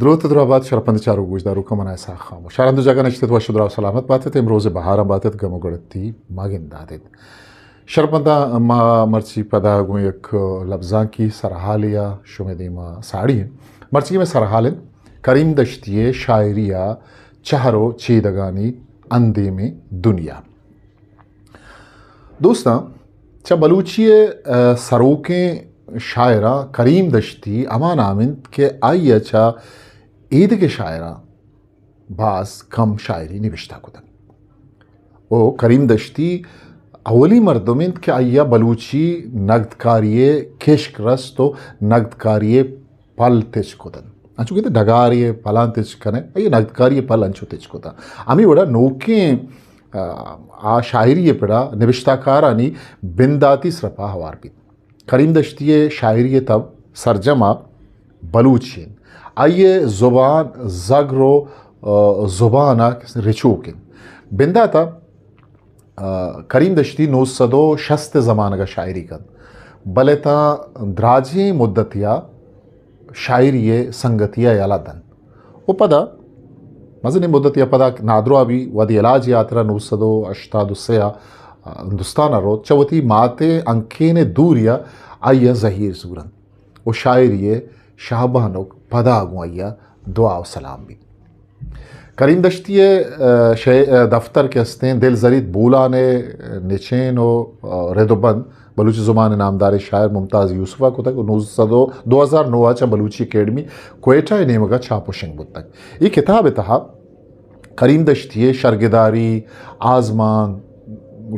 دروت درا بات شرپند چاروک گوشداروکاں، من اسحاق خاموش۔ شہر ہندو جاگہ نشتت، وش و درا سلامت باتت، امروز بہاراں باتت، گم و گڑتی مگنداتت۔ شرپنداں، ما مرچی پدا گوں یک لبزانکی سرحالے ء شمئے دیما ساڑی ایں۔ مرچی مئے سرحال انت کریم دشتی ء شاعری ء چہر و چیدگانی اندیمیں دنیا۔ دوستاں، چہ بلوچی ء، ء، سروکیں شاعراں کریم دشتی ہما نام انت کہ آئی ء چہ ایدگہ شاعراں باز کم شاعری نبشتہ کتگ۔ و کریم دشتی اولی مردم انت کہ آئی ء بلوچی نگدکاری ء کشک رست و نگدکاری ء پل تچک کتن۔ انچو کہ ڈگاری ء پلاں تچک کنئے، آئی ء نگدکاری ء پل انچو تچک کتن۔ ہمے وڑا نوکیں، آ، آ شاعری ء پڑا نبشتہ کارانی بنداتی سرپا ہوار بیت۔ کریم دشتی ء شاعری ء تب سرجم ء بلوچی انت۔ آئی ء زبان زگر و، آ، زبان ء رچوک انت۔ بندات ء آ، کریم دشتی نو سد و شست ء زمانگ ء شاعری کنت، بلے تاں دراجیں مدتے ء شاعری ء سنگتی ء یلہ دنت و پدا مزنیں مدتے ء پدا نادراہ بی، وہدے علاج ء ہاترا نو سد و ہشتاد و سے ء ہندوستان ء روت، چہ وتی مات ء ہنکین ء دوری ء آئی ء زہیر زورنت و شاعری ء شاہبانک پدا گوں آئی ء دعا و سلام بیت۔ کریم دشتی ء، ء، شے-، ء، دفتر کہ استیں دل زریت بولان ء نچین و، ء، رد و بند بلوچی زبان ء نامداریں شاعر ممتاز یوسف ء کتگ و نو سد و دو ہزار نو ء چہ بلوچی اکیڈمی کوئٹہ ء نیمگ ء چاپ و شنگ بوتگ۔ اے کتاب ء تہا کریم دشتی ء شرگداری، آزمانک،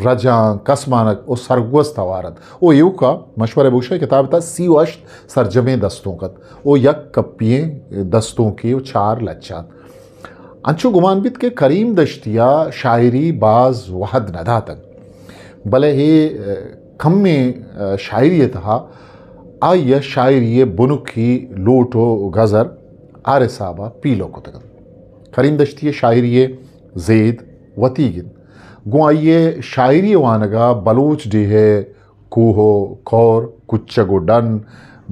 رجانک، کسمانک و سرگوست ہوار انت۔ و ایوکا مشورہ بوشہ کتاب ء تہا سی و ہشت سرجمیں دستونک ات و یک کپی ئیں دستونکے و چار لچہ ات۔ انچو گمان بیت کہ کریم دشتی ء شاعری باز وہد نہ داتگ، بلے اے، ء، کمیں، ء، شاعری ء تہا آئی ء شاعری ء بنکی لوٹ و گزر ہر حساب ء پیلو کتگ انت۔ کریم دشتی ء شاعری ء زید وتیگ انت۔ گوں آئی ء شاعری ء وانگ ء بلوچ ڈیھ ء کوہ و کور، کچگ و ڈن،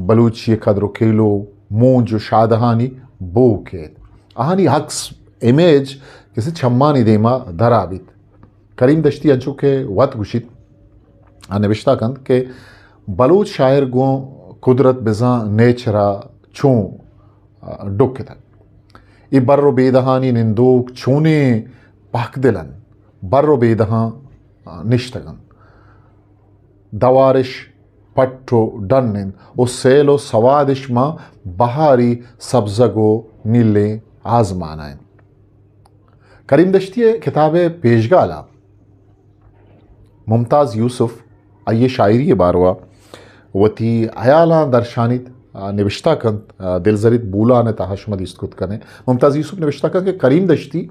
بلوچی ء کدر و کیلو، مونج و شادہانی بو کیت۔ آہانی عکس، امیج، کسے چمانی دیما درا بیت۔ کریم دشتی انچو کہ وت گوشیت، آ نبشتہ کنت کہ بلوچ شاعر گوں قدرت بزاں نیچرا چون، آ، ڈکتگ۔ اے بر و بیدہانی نندوک چونیں پہک دل انت، بر و بیدہاں، آ، نشتگ انت۔ دوارش پٹ و ڈن انت و سیل و سوادش ماں بہاری سبزگ و نیلیں آزمان ء انت۔ کریم دشتی ء کتاب ء پیشگال ء ممتاز یوسف آئی ء شاعری ء باروا وتی ہیالاں درشانیت، آ، نبشتہ کنت، آ، دلزریت بولان ء تہا شما دیست کت کنے۔ ممتاز یوسف نبشتہ کنت کہ کریم دشتی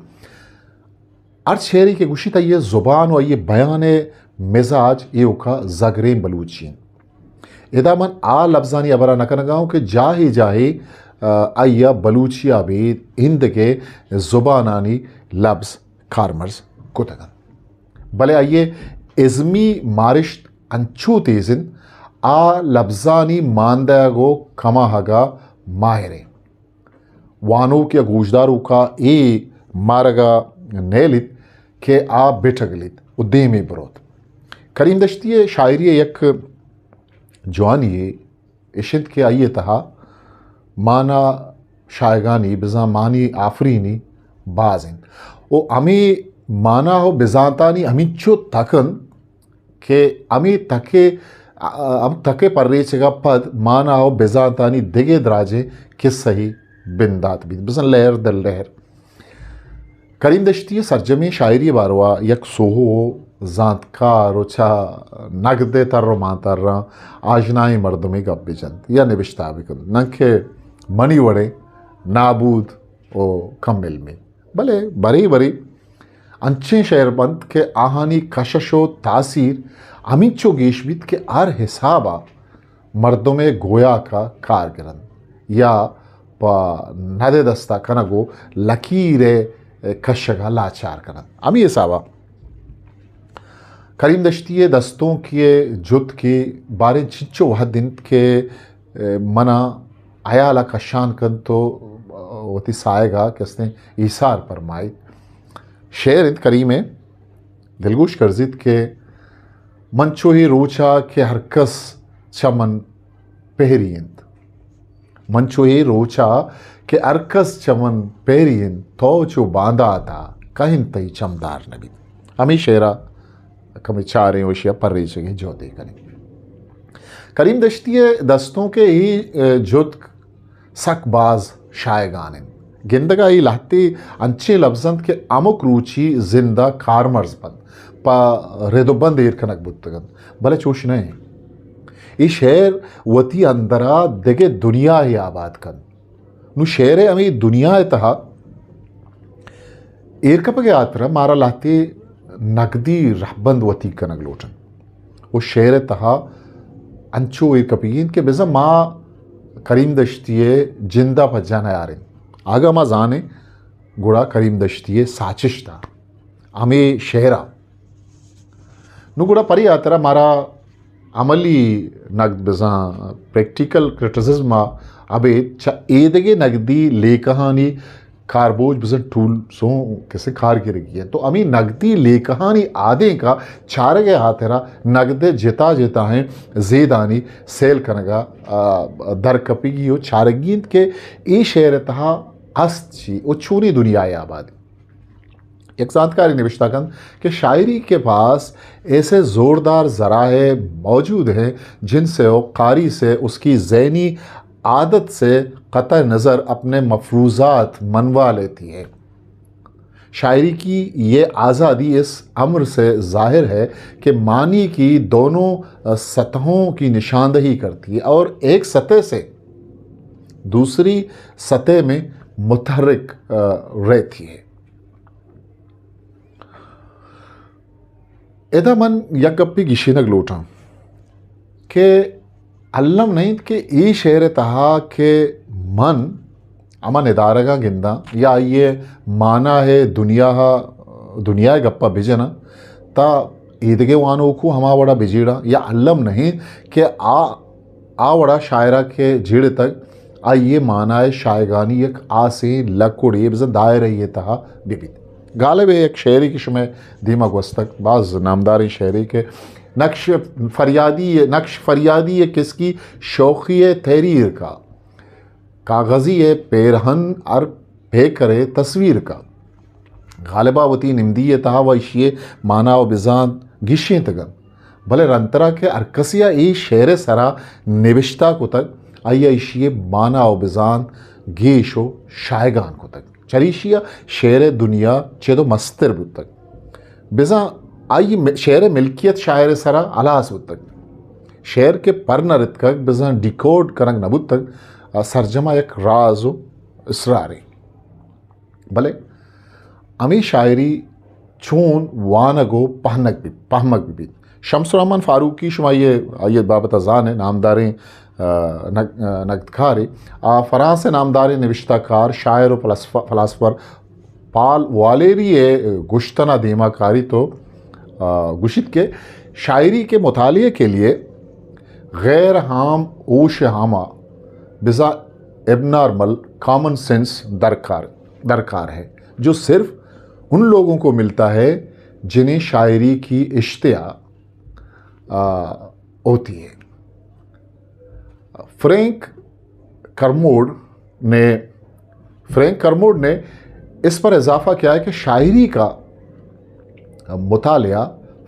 ہر شعرے کہ گوشیت، آئی ء زبان و آئی ء بیان ء مزاج ایوکا زگریں بلوچی انت۔ ادا من آ لبزانی ہبرا نہ کنگا اوں کہ جاہے جاہے، آ، آئی ء بلوچی ء ابید ایندگہ زبانانی لبز کارمرز کتگ انت۔ بلے آئی ء ازمی مارشت انچو تیز انت، آ لبزانی ماندہگ و کماہگ ء ماہر انت۔ وانوک یا گوشداروکا اے مارگا نیلیت کہ آ بٹگلیت و دیمے بروت۔ کریم دشتی ء شاعری ء یک جوانی یے اش انت کہ آئی ء تہا مانا شاہگانی بزاں مانی آفرینی باز انت و ہمے مانا و بزانتانی ہمینچو تک انت کہ ہمے تک ء، ہم تک ء پریچگ ء پد مانا و بزانتانی دگہ دراجیں کسہی بندات بیت، بزاں لہر در لہر۔ کریم دشتی ء سرجمیں شاعری ء باروا یک سوہو و زانتکار و چہ نگد ء تر و مانتراں آژنائیں مردمے گپ بہ جنت یا نبشتہ بہ کنت، ننکہ منی وڑیں نابود و کم علمے۔ بلے برے برے انچیں شعر بنت کہ آہانی کشش و تاثیر ہمینچو گیش بیت کہ ہر حسابا مردمے گویاکا کار گرنت یا پہ ندے دستا کنگ و لکیرے کشگا لاچار کننت۔ ہمے حسابا کریم دشتی ء دستونکی ء جت کہ باریں چنچو وہد انت کہ منا ہیالا کشان کنت و وتی ساہگ ءَ کستیں ایثار پرمائیت۔ شعر انت کریم ءِ، دلگوش کرزیت کہ من چو اے روچا کہ ہر کس چہ من پہری انت۔ من چو اے روچا کہ ہر کس چہ من پہری انت، تو چو بانداتا کہن تئی چمدار نبیت۔ ہمے شعرا کمے چاریں و اشیا پریچگیں جہدے کنیں۔ کریم دشتی ءِ دستونک ءِ اے جہد سک باز شایگان انت۔ گندگا اے لہتے انچیں لبز انت کہ ہمک روچی زند ءَ کارمرز بنت، پہ رد و بند ایر کنگ بوتگ انت، بلے چوش نہ انت۔ اے شعر وتی اندرا دگہ دنیاے آباد کنت۔ نوں شعر ءِ ہمے دنیا ءِ تہا ایر کپگ ءِ ہاترا مارا لہتے نگدی رہبند وتی کنگ لوٹ انت و شعر ءِ تہا انچو ایر کپگی انت کہ بزاں ما کریم دشتی ءِ جند ءَ پجا نیاریں۔ اگاں ما زانیں گڑا کریم دشتی ءِ ساچشت ءَ ہمے شعر ءَ۔ نوں گڑا پرے ہاترا مارا عملی نگد بزاں پریکٹیکل کرٹیسزم ءَ ابید چہ ایدگہ نگدی لیکہانی کاربوج بزاں ٹول سوں کسے کار گرگی انت۔ تو ہمے نگدی لیکہانی آدینک ءَ چارگ ءِ ہاترا نگد ءِ جتا جتائیں زیدانی سیل کنگ ءَ، آ، درکپگی و چارگی انت کہ اے شعر ءِ تہا است چی و چونی دنیا ءِ آبادی۔ یک زانتکارے نوشتہ کنت کہ شاعری کے پاس ایسے زوردار ذرائع موجود ہیں جن سے وہ قاری سے اس کی ذہنی عادت سے قطع نظر اپنے مفروضات منوا لیتی ہے۔ شاعری کی یہ آزادی اس امر سے ظاہر ہے کہ معنی کی دونوں، آ، سطحوں کی نشاندہی کرتی ہے اور ایک سطح سے دوسری سطح میں متحرک، آ، رہتی ہے۔ ادا من یک گپے گشینگ لوٹاں کہ الم نہ انت کہ اے شعر ءِ تہا کہ من ہما ندارگاں گنداں یا آئی ءِ مانا ءِ دنیا ءَ، دنیا ءِ گپا بجناں تا ایدگہ وانوکو ہما وڑا بجیڑاں یا الم نہ انت کہ آ، آ وڑا شاعرا کہ جیڑتگ آئی ءِ مانا ءِ شایگانی یک آسیں لکڑے بزاں دائرہ ءِ تہا بہ بیت۔ غالب ءِ یک شعرے کہ شمئے دیما گوستگ، باز نامداریں شعرے کہ نقش فریادی، نقش فریادی ہے کس کی شوخی ہے تحریر کا، کاغذی ہے پیرہن ہر پیکر ہے تصویر کا۔ غالبا وتی نمدی ءِ تہا و ایشی ءِ مانا و بزانت گیشینتگ انت، بلے رندترا کہ ہر کسے ءَ اے شعر ءِ سرا نبشتہ کتگ، آئی ءَ ایشی ءِ مانا و بزانت گیش و شایگان کتگ۔ چریشی ءَ شعر ءِ دنیا چد و مستر بوتگ۔ بزاں آئی ءِ م-، شعر ءِ ملکیت شاعر ءِ سرا ہلاس بوتگ۔ شعر کہ پر نہ رتکگ، بزاں ڈیکوڈ کنگ نہ بوتگ، آ سرجما یک راز و اسرارے۔ بلے ہمے شاعری چون وانگ و پہنگ بی-، پہمگ بہ بیت۔ شمس الرحمن فاروقی، شما آئی ءِ، آئی ءِ بابت ءَ زان ئے، نامداریں، آ، نگ-، آ، نگدکارے۔ آ فرانس ءِ نامداریں نبشتہ کار، شاعر و فلسفہ، فلاسفر پال والیری ءِ گشتن ءَ دیما کاریت و، آ، گوشیت کہ شاعری کے مطالعے کے لیے غیر عام ہوش ہامہ بزاں ایبنارمل کامن سینس درکار، درکار ہے، جو صرف ان لوگوں کو ملتا ہے جنہیں شاعری کی اشتہا، آ، ہوتی ہے۔ فرینک کرموڈ نے، فرینک کرموڈ نے اس پر اضافہ کیا ہے کہ شاعری کا مطالعہ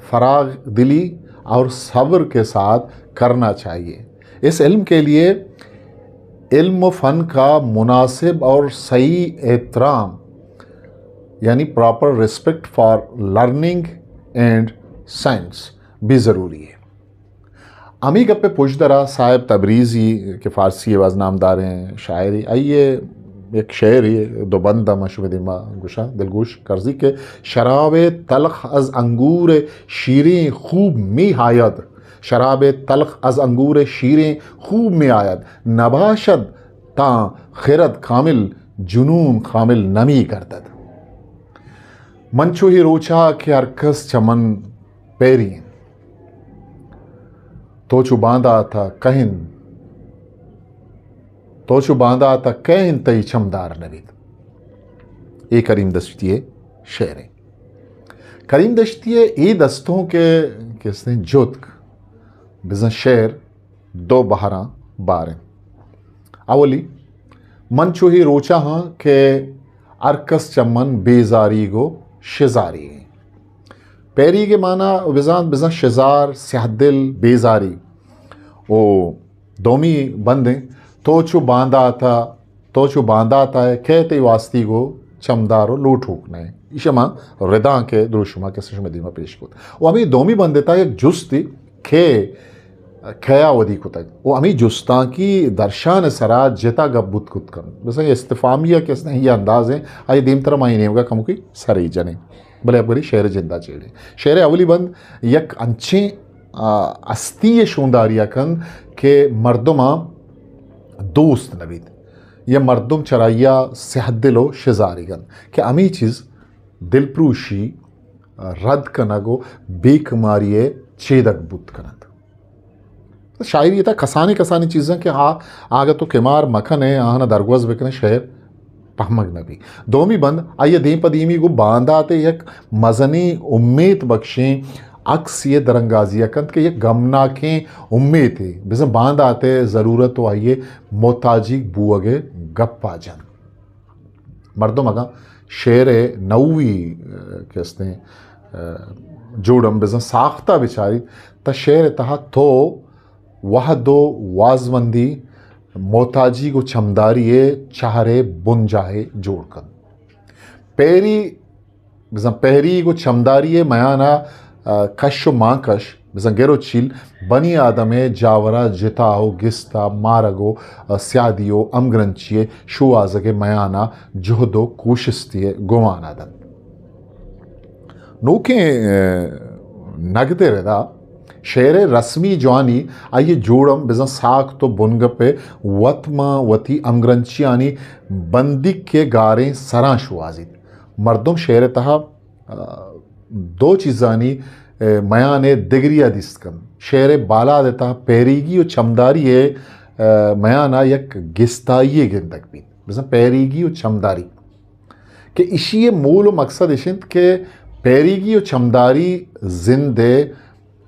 فراغ دلی اور صبر کے ساتھ کرنا چاہیے۔ اس علم کے لیے علم و فن کا مناسب اور صحیح احترام، یعنی proper respect for learning and science، بھی ضروری ہے۔ ہمے گپ ءِ پژدرا صاحب تبریزی کہ فارسی ءِ باز نامداریں شاعرے، آئی ءِ یک شعرے، دو بند من شمئے دیما گوشاں، دلگوش کرزی کہ شراب تلخ از انگور شیریں خوب می‌آید، شراب تلخ از انگور شیریں خوب می‌آید، نباشد تاں خرد کامل جنون کامل نمی‌گردد۔ من چو اے روچا کہ ہر کس چہ من پیری انت۔ تو چو باندا تھا کہن، تو چو باندات ءَ کئے انت تئی چمدار نہ بیت۔ اے کریم دشتی ءِ شعر ایں۔ کریم دشتی ءِ اے دستونک ءِ کسیں جتک بزاں شعر دو بہراں بار انت۔ اولی، من چوہی روچاں ہاں کہ ہر کس چہ من بیزاریگ و شزاریگ انت۔ پیریگ ءِ مانا بزاں، بزاں شزار، سیاہ دل، بیزاری۔ و دومی بند انت، تو چو باندات ءَ، تو چو باندات ءَ کئے تئی واستیگ و چمدار و لوٹوک نہ انت۔ ایش ما ردانک ءِ دروشم ءَ کسے شمئے دیما پیش کت۔ و ہمے دومی بند ءِ تہا یک جستے کہ کیا ودی کتگ و ہمے جستانکی درشان ءِ سرا جتا گپ بوت کت کنت۔ بزاں استفہامی ءَ کسے انداز انت، آئی دیمترا ما اے نیمگا کموکی سرے جنیں۔ بلے اب گڑی شعر ءِ جندا چیڑیں۔ شعر ءِ اولی بند یک انچیں، آ، ہستی ءِ شونداری ءَ کنت کہ مردماں دوست نہ بیت یا مردم چرائی ءَ سیاہ دل و شزاریگ انت کہ ہمے چیز دلپروشی، آ، رد کنگ و بے کماری ءِ چیدگ بوت کننت۔ شاعری ءِ تہا کسانیں کسانیں چیزاں کہ آ، آگہ تو کمار مکن ئے، آہاں درگوز بکن ئے، شعر پہمگ نہ بی۔ دومی بند، آئی ءَ دیم پہ دیمی گوں باندات ءِ یک مزنیں امیت بخشیں عکسے ءِ درانگازی ءَ کنت کہ یک گمناکیں امیتے، بزاں باندات ءِ ضرورت و آئی ءِ محتاجیگ بوگ ءِ گپ ءَ جنت۔ مردم اگاں شعر ءِ نوی، آ، کہ استیں، آ، جوڑ ہم بزاں ساختہ بچاریت، تہ شعر ءِ تہا تو وہد و وازمندی، محتاجیگ و چمداری ءِ چہر ءِ بنجاہے جوڑ کنت۔ پیری، بزاں پہریگ و چمداری ءِ میان ءَ، آ، کش و مانکش، بزاں گر و چیل، بنی آدم ءِ جاور ءَ جتا و گستا مارگ و، آ، سیادی و ہمگرنچی ءِ شوہازگ ءِ میان ءَ جہد و کوشستی ءِ گمان ءَ دنت۔ نوکیں، آ، نگد ءِ ردا شعر ءِ رسمی جوانی آئی ءِ جوڑ ہم بزاں ساکت و بنگپ ءِ وت ماں وتی ہمگرنچیانی بندیک ءِ گاریں سراں شوہازیت۔ مردم شعر ءِ تہا، آ، دو چیزانی، آ، میان ءَ دگری ءَ دیست کنت۔ شعر ءِ بالاد ءِ تہا پہریگی و چمداری ءِ، آ، میان ءَ یک گستائی ءِ گندگ بیت۔ بزاں پہریگی و چمداری کہ ایشی ءِ مول و مقصد اش انت کہ پہریگی و چمداری زند ءِ،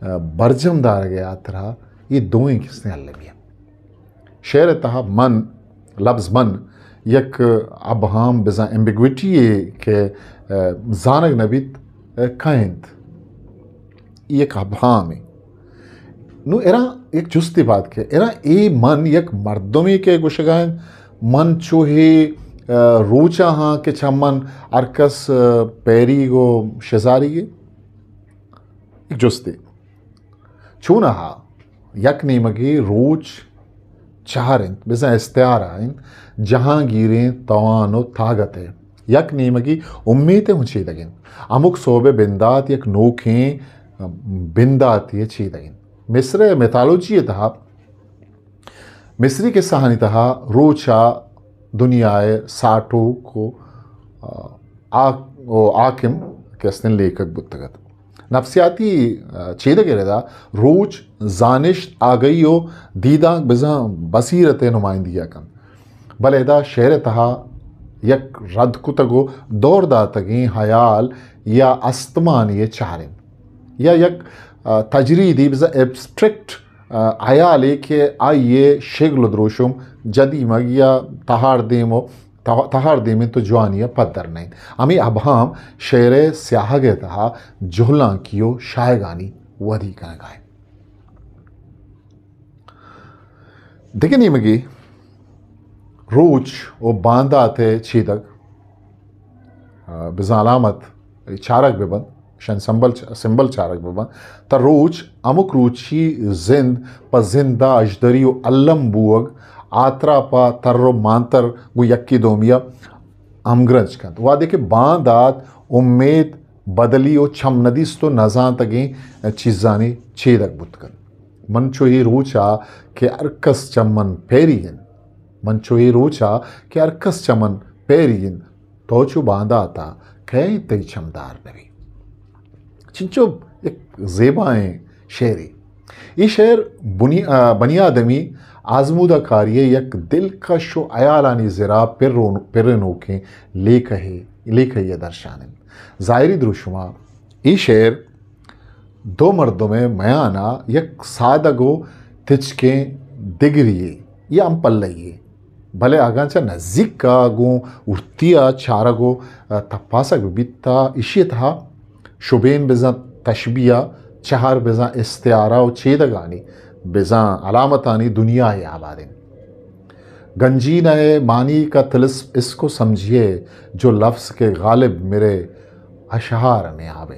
آ، برجم دارگ ءِ ہاترا اے دوئیں کسیں المی انت۔ شعر ءِ تہا من، لبز من، یک ابہام بزاں ایمبیگویٹی یے کہ، آ، زانگ نہ بیت، آ، کئے انت۔ اے یک ابہامے۔ نوں اراں یک جستے بات کہ اراں اے من یک مردمے کہ گوشگا انت، من چو ہے، آ، روچاں ہاں کہ چہ من ہر کس، آ، پیریگ و شزاریگے؟ یک جستے۔ چونہا یک نیمگے روچ چہر انت، بزاں استعارہ انت، جہانگیریں توان و تاگت ءِ۔ یک نیمگے امیت ءِ ہوں چیدگ انت۔ ہمک سہب ءِ بندات یک نوکیں بنداتے ءِ چیدگ انت۔ مصر ءِ میتھالوجی ءِ تہا، مصری کسہانی تہا روچ ءَ دنیا ءِ ساٹوک و، آ، آ-، و حاکم کہ استیں لیکگ بوتگ ات۔ نفسیاتی، آ، چیدگ ءِ ردا روچ زانشت، آگہی و دیدانک بزاں بصیرت ءِ نمائندگی ءَ کنت۔ بلے ادا شعر ءِ تہا یک رد کتگ و دور داتگیں ہیال یا استمانے ءِ چہر انت، یا یک، آ، تجریدی بزاں ایبسٹریکٹ، آ، ہیالے کہ آئی ءِ شگل و دروشم، جدیمگ یا تہار دیم و تہ-، تہار دیم انت و جوانی ءَ پدر نہ انت۔ ہمے ابہام شعر ءِ سیاہگ ءِ تہا جہلانکی و شاہگانی ودی کنگ ءَ انت۔ دگہ نیمگے روچ و باندات ءِ چیدگ، آ، بزاں علامت چارگ بہ بنت، شن سمبل چ-، سمبل چارگ بہ بنت، تہ روچ ہمک روچی زند پہ زند ءَ اژدری و الم بوگ، آتراپ ءَ تر و مانتر گوں یکے دومی ءَ ہمگرنچ کنت۔ وہدے کہ باندات، امیت، بدلی و چم ندیست و نزانتگیں چیزانی چیدگ بوت کنت۔ من چو اے روچ ءَ کہ ہر کس چہ من پیری انت، من چو اے روچ ءَ کہ ہر کس چہ من پیری انت، تو چو باندات ءَ کئے تئی چمدار نہ بی۔ چنچو یک زیبائیں شعرے۔ اے شعر بنی-، آ، بنی آدمی آزمودہ کاری ءِ یک دلکش ءُ ہیالانی زرا پرون-، پرنوکیں لیکہ ءِ، لیکہ ءَ درشان انت۔ ظاہری دروشم ءَ اے شعر دو مردم ءِ میان ءَ یک سادگ ءُ تچکیں دگری یے یا ہم پلہ یے، بلے اگاں چہ نزیک ءَ گوں ارتی ءَ چارگ ءُ تپاسگ بہ بیت تہ ایشی ءِ تہا شبین بزاں تشبیہ، چہر بزاں استعارہ ءُ چیدگانی بزاں علامتانی دنیائے آباد انت۔ گنجینہ ءِ معنی کا طلسم اس کو سمجھیے، جو لفظ کے غالب میرے اشعار میں آوے۔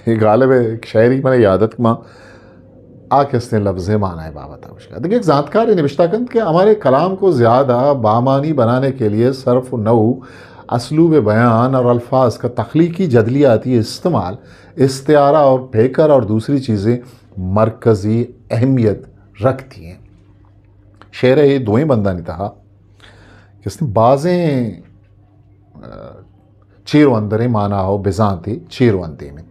اے غالب ءِ یک شاعری من یاد ات کہ ما آ کستیں لفظ ءِ معنی ءِ بابت ءَ گوشگ ءَ۔ دگہ یک زانتکارے نبشتہ کنت کہ ہمارے کلام کو زیادہ بامعنی بنانے کے لیے صرف و نحو، اسلوب بیان اور الفاظ کا تخلیقی جدلیاتی استعمال، استعارہ اور پیکر اور دوسری چیزیں مرکزی اہمیت رکھتی ہیں۔ شعر ءِ اے دوئیں بندانی تہا کستیں بازیں، آ، چیر ءُ اندریں مانا ءُ بزانتے چیر ءُ اندیم انت۔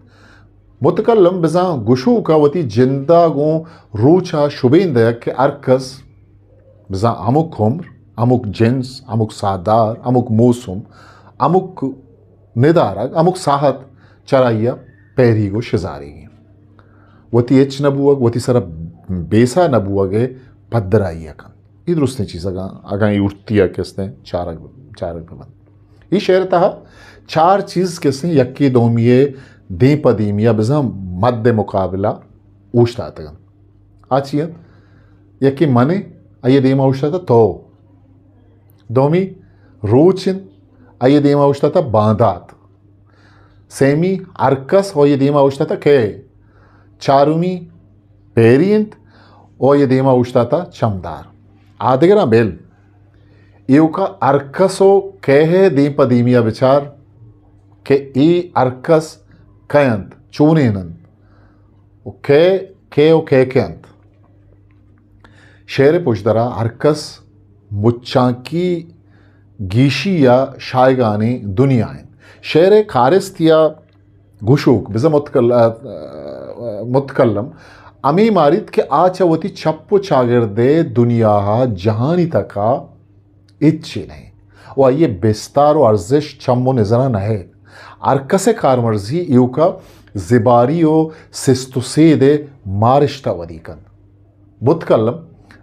متکلم بزاں گشوک ءَ وتی جند ءَ گوں روچ ءَ شبین دئیگ کہ ہر کس بزاں ہمک عمر، ہمک جنس، ہمک ساہدار، ہمک موسم، ہمک ندارگ، ہمک ساہت چرائی ءَ پہریگ ءُ شزاریگ انت۔ وتی ہچ نہ بوگ، وتی سرا بیسا نہ بوگ ءِ پدرائی ءَ کنت۔ اے درستیں چیز اگاں، اگاں اے ارتی ءَ کستیں چارگ، چارگ بہ بنت۔ اے شعر ءِ تہا چار چیز کستیں یکے دومی ءِ دیم پہ دیمی ءَ بزاں مد مقابلہ اوشتاتگ انت۔ آ چی انت؟ یکے من انت، آئی ءِ دیم ءَ اوشتاتہ تو۔ دومی روچ انت، آئی ءِ دیم ءَ اوشتاتہ باندات۔ سیمی ہر کس ءُ آئی ءِ دیم ءَ اوشتاتہ کئے۔ چارمی پیری انت ءُ آئی ءِ دیم ءَ اوشتاتہ چمدار۔ آ دگراں بل، ایوکا ہر کس ءُ کئے ءِ دیم پہ دیمی ءَ بچار کہ اے ہر کس کئے انت، چونین انت ءُ کئے، کئے ءُ کئے کئے انت۔ شعر ءِ پژدرا ہر کس مچانکی گیشی یا شایگانیں دنیا انت۔ شعر ءِ کارست یا گشوک، بزاں متکل-، آ، آ، متکلم ہمے ماریت کہ آ چہ وتی چپ ءُ چاگرد ءِ دنیا ءَ جہانی تک ءَ ہچی نہ انت ءُ آئی ءِ بستار ءُ ارزشت چم ءُ نظراں نہ ایت۔ ہر کس ءِ کارمرزی ایوکا زباری ءُ سست ءُ سید ءِ مارشت ءَ ودی کنت۔ متکلم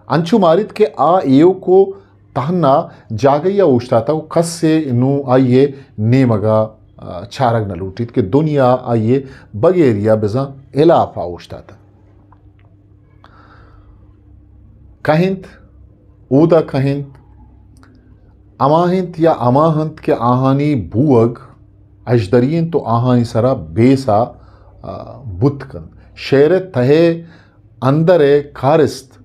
انچو ماریت کہ آ ایوک ءُ تہنا جاگہے ءَ اوشتاتگ ءُ کسے نوں آئی ءِ نیمگ ءَ، آ، چارگ نہ لوٹیت کہ دنیا آئی ءِ بگیری ءَ بزاں ہلاپ ءَ اوشتاتگ۔ کئے انت، اودا کئے انت، ہما انت یا ہما انت کہ آہانی بوگ اژدری انت ءُ آہانی سرا بیسا، آ، بوت کنت۔ شعر ءِ تہ ءُ اندر ءِ کارست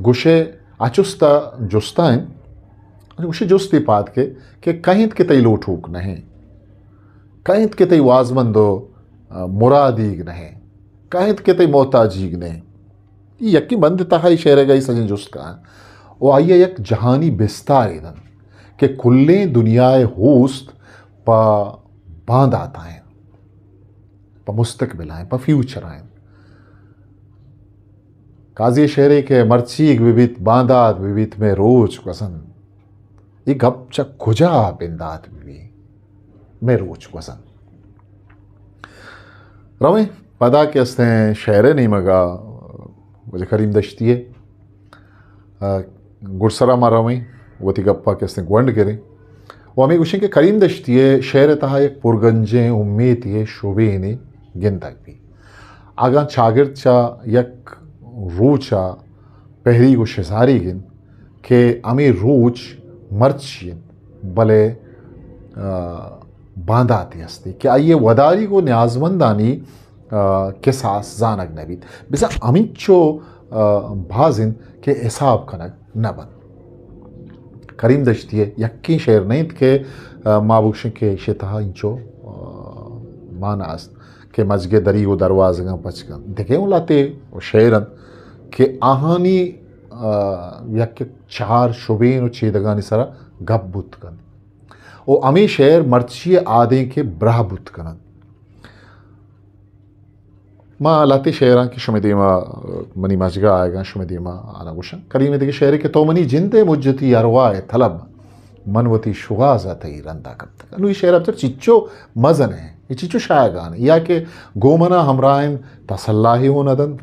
گوشئے اچست ءَ جست ءَ انت۔ گوشئے جستے پاد کہ، کہ کئے انت کہ تئی لوٹوک نہ انت، کئے انت کہ تئی وازمند ءُ، آ، مرادیگ نہ انت، کئے انت کہ تئی محتاجیگ نہ انت۔ اے یکیں بند ءِ تہا اے شعر ءِ گئی سجیں جست کاں ءُ آئی ءَ یک جہانی بستارے دنت کہ کلیں دنیا ءِ ہوست پہ باندات ءَ انت، پہ مستقبل ءَ انت، پہ فیوچر ءَ انت۔ قاضی ءِ شعرے کہ مرچیگ بہ بیت، باندات بہ بیت، مئے روچ گوزنت۔ اے گپ چہ کجا بندات بہ بیت؟ مئے روچ گوزنت۔ رویں پدا کہ استیں شعر ءِ نیمگ ءَ واجہ کریم دشتی ءِ، آ، گڈسرا ما رویں وتی گپ ءَ کہ استیں گونڈ گریں ءُ ہمے گوشیں کہ کریم دشتی ءِ شعر ءِ تہا یک پرگنجیں امیتے ءِ شبینے گندگ بیت۔ اگاں چاگرد چہ یک روچ ءَ پہریگ ءُ شزاریگ انت کہ ہمے روچ مرچی انت، بلے، آ، بانداتے ہستی کہ آئی ءِ وداریگ ءُ نیازمندانی، آ، کساس زانگ نہ بیت۔ بزاں ہمینچو، آ، باز انت کہ حساب کنگ نہ بنت۔ کریم دشتی ءِ یکیں شعر نہ انت کہ، آ، ما بگوشیں کہ ایشی ءِ تہا اینچو، آ، مانا است کہ مجگ ءِ دریگ ءُ دروازگاں پچ کنت۔ دگہ اوں لہتے شعر انت کہ آہانی، آ، یک یک چار شبین ءُ چیدگانی سرا گپ بوت کنت ءُ ہمے شعر مرچی ءَ آدینک ءَ براہ بوت کننت۔ ما لہتے شعراں کہ شمے دیما، منی مجگا آئیگاں، شمے دیما آنا گوشاں۔ کریم ءِ دگہ شعرے کہ تو منی جندے مجتی ارواہ طلب، من وتی شوہاز ءَ تئی رندا کپتگ۔ انو اے شعر ءَ بچار چچو مزن ایں، اے چچو شاہگان ایں۔ یا کہ گوں منا ہمراہ انت تسلاہے و ندنت،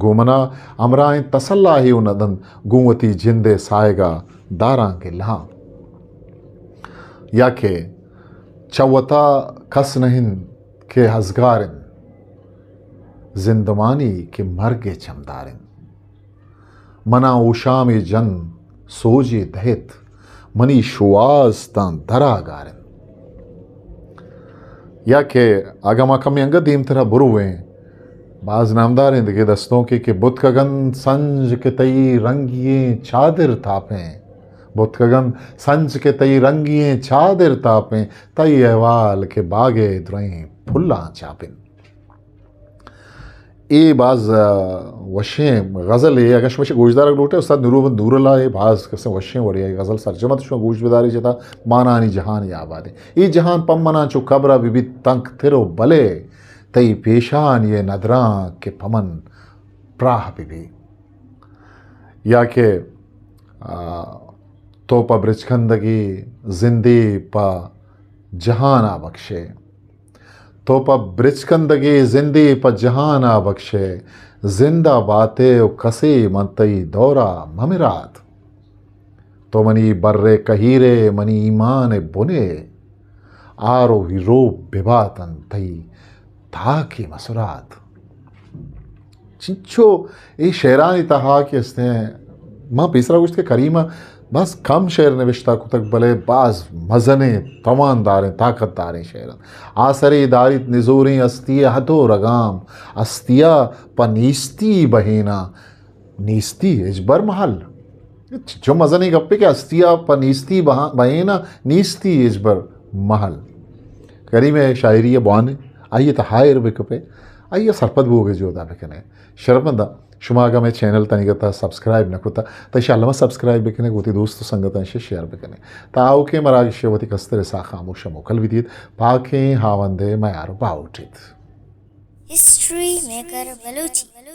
گوں منا ہمراہ انت تسلاہے و ندنت، گوں وتی جندے ساہگا داراں گلہاں۔ یا کہ چہ وتا کس نہ انت کہ ہزگار انت، زندمانی کہ مرگ ءِ چمدار انت۔ منا ہوشامے جن سوجے دہت، منی شوہاز تاں درا گار انت۔ یا کہ اگاں ما کمے انگت دیمترا برویں، باز نامداریں دگہ دستونکے کہ بتکگ انت سنج کہ تئی رنگی ایں چادر تاپیں، بتکگ انت سنج کہ تئی رنگی ایں چادر تاپیں، تئی احوال کہ باگ ءِ درائیں پھلاں چاپیں۔ اے باز، آ، وشیں غزلے۔ اگاں شما گوشدارگ لوٹے، استاد نورو بند دورلا اے باز کسیں وشیں وڑے اے غزل سرجم ات، شما گوش بداری چتا مانانی جہانے آبادیں۔ اے جہان پہ منا چو قبرا بہ بیت تنگ تر و بلے، تئی پیشانی ندراں کہ پہ من پراہ بہ بی۔ یا کہ، آ، تو پہ برچکندگی زندے پہ جہانا بکشے۔ تو پہ برچکندگے زندے پہ جہانا بکشے، زندا باتے و کسے من تئی دورا ممرات۔ تو منی بر ءِ کہیرے، منی ایمان ءِ بنے، آر و ہیروپ بباتن تئی تاکے مسرات۔ چنچو اے شعرانی تہا کہ استیں، ما پیسرا گوشت کہ کریم ءَ بس کم شعر نوشتہ کتگ، بلے باز مزنیں، توانداریں، طاقت داریں شعر انت۔ آسرے داریت نزوریں ہستی ءِ حد و رگام، ہستی ءَ پہ نیستی بہینا، نیستی ہچبر محل۔ چنچو مزنیں گپے کہ ہستی ءَ پہ نیستی بہا-، بہینا، نیستی ہچبر محل۔ کریم ءِ شاعری ءَ بوانے، آئی ءِ تہا ایر بکپے، آئی ءَ سرپد بوگ ءِ جہد ءَ بکنے۔ شرپمنداں، شما اگاں مئے چینل تنیگتا سبسکرائب نہ کتا، تہ شہ الما سبسکرائب بکنے، وتی دوست و سنگتاں شہ شیئر بکنے۔ تا آؤکیں مراگش ءَ وتی کستر ءِ ساہ خاموش ءَ موکل بدیت، پاکیں ہاوند ءِ میار و باہوٹ ایت۔ History maker Balochi.